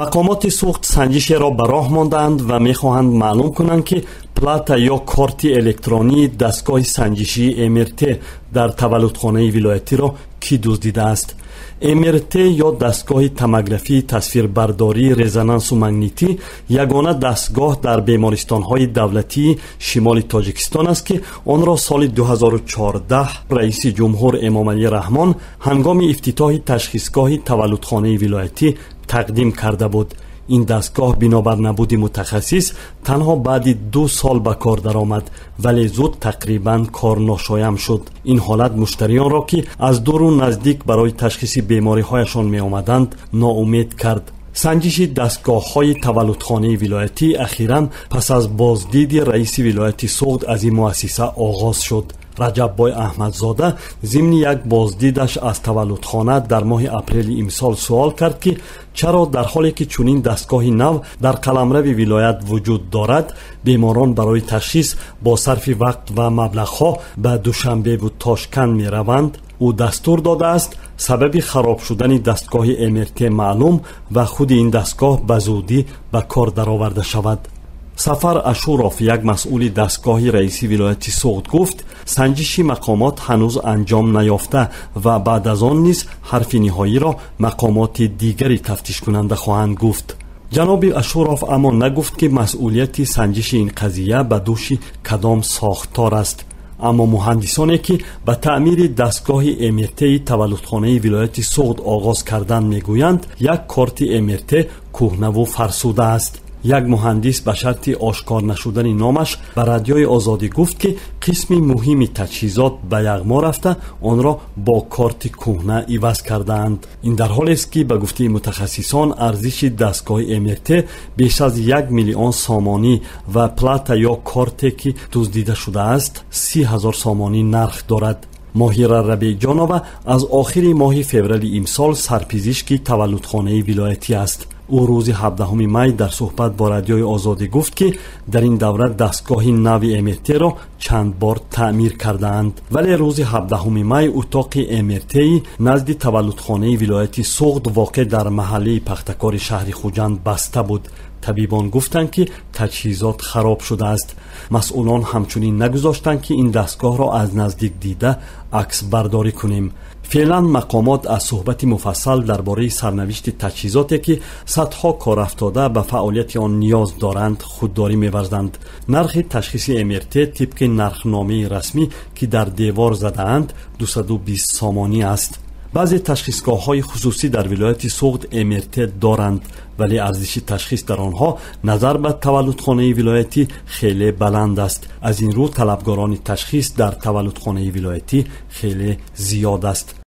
Мақомоти Суғд санҷишеро ба роҳ мондаанд ва мехоҳанд маълум кунанд, ки плата ё корти электронии дастгоҳи санҷишии МРТ дар таваллудхонаи вилоятиро кӣ дуздидааст. МРТ ё дастгоҳи томографии тасвирбардории резонансу магнитӣ ягона дастгоҳ дар бемористонҳои давлатии шимоли Тоҷикистон аст, ки онро соли 2014 раиси ҷумҳур Эмомалӣ Раҳмон ҳангоми ифтитоҳи ташхисгоҳи таваллудхонаи вилоятӣ тақдим карда буд. Ин дастгоҳ бинобар набуди мутахассис танҳо баъди 2 сол ба кор даромад, вале зуд тақрибан корношоям шуд. Ин ҳолат муштариёнро, ки аз дуру наздик барои ташхиси бемориҳояшон меомаданд, ноумед кард. Санҷиши дастгоҳҳои таваллудхонаи вилоятӣ ахиран пас аз боздиди раиси вилояти Суғд аз ин муассиса оғоз шуд. Раҷаббой Аҳмадзода зимни як боздидаш аз таваллудхона дар моҳи апрели имсол суол кард, ки чаро дар ҳоле ки чунин дастгоҳи нав дар қаламрави вилоят вуҷуд дорад, беморон барои ташхис бо сарфи вақт ва маблағҳо ба Душанбеву Тошканд мераванд. Ӯ дастур додааст, сабаби хароб шудани дастгоҳи МРТ маълум ва худи ин дастгоҳ ба зудӣ ба кор дароварда шавад. Сафар Ашуров, як масъули дастгоҳи раиси вилояти Суғд, гуфт, санҷиши мақомот ҳанӯз анҷом наёфта ва баъд аз он низ ҳарфи ниҳоиро мақомоти дигари тафтишкунанда хоҳанд гуфт. Ҷаноби Ашуров аммо нагуфт, ки масъулияти санҷиши ин қазия ба дӯши кадом сохтор аст. Аммо муҳандисоне, ки ба таъмири дастгоҳи МРТи таваллудхонаи вилояти Суғд оғоз кардан, мегӯянд, як корти МРТ кӯҳнаву фарсуда аст. Як муҳандис ба шарти ошкор нашудани номаш ба Радиои Озодӣ гуфт, ки қисми муҳими таҷҳизот ба яғмо рафта, онро бо корти кӯҳна иваз кардаанд. Ин дар ҳолест, ки ба гуфтаи мутахассисон арзиши дастгоҳи МРТ беш аз 1 миллион сомонӣ ва плата ё корте, ки дуздида шудааст, 30 ҳазор сомонӣ нарх дорад. Моҳира Рабеҷонова аз охири моҳи феврали имсол сарпизишки таваллудхонаи вилоятӣ аст. Ӯ рӯзи 17 май дар суҳбат бо Радиои Озодӣ гуфт, ки дар ин давра дастгоҳи нави МРТ-ро чанд бор таъмир кардаанд, вале рӯзи 17 май утоқи МРТи назди таваллудхонаи вилояти Суғд, воқеъ дар маҳаллаи Пахтакори шаҳри Хуҷанд, баста буд. Табибон гуфтанд, ки таҷҳизот хароб шудааст. Масъулон ҳамчунин нагузоштанд, ки ин дастгоҳро аз наздик дида аксбардорӣ кунем. Феълан мақомот аз суҳбати муфассал дар бораи сарнавишти таҷҳизоте, ки садҳо корафтода ба фаъолияти он ниёз доранд, худдорӣ меварзанд. Нархи ташхиси МРТ тибқи нархномаи расмӣ, ки дар девор задаанд, 220 сомонӣ аст. Баъзе ташхисгоҳҳои хусусӣ дар вилояти Суғд МРТ доранд, вале арзиши ташхис дар онҳо назар ба таваллудхонаи вилоятӣ хеле баланд аст. Аз ин рӯ талабгорони ташхис дар таваллудхонаи вилоятӣ хеле зиёд аст.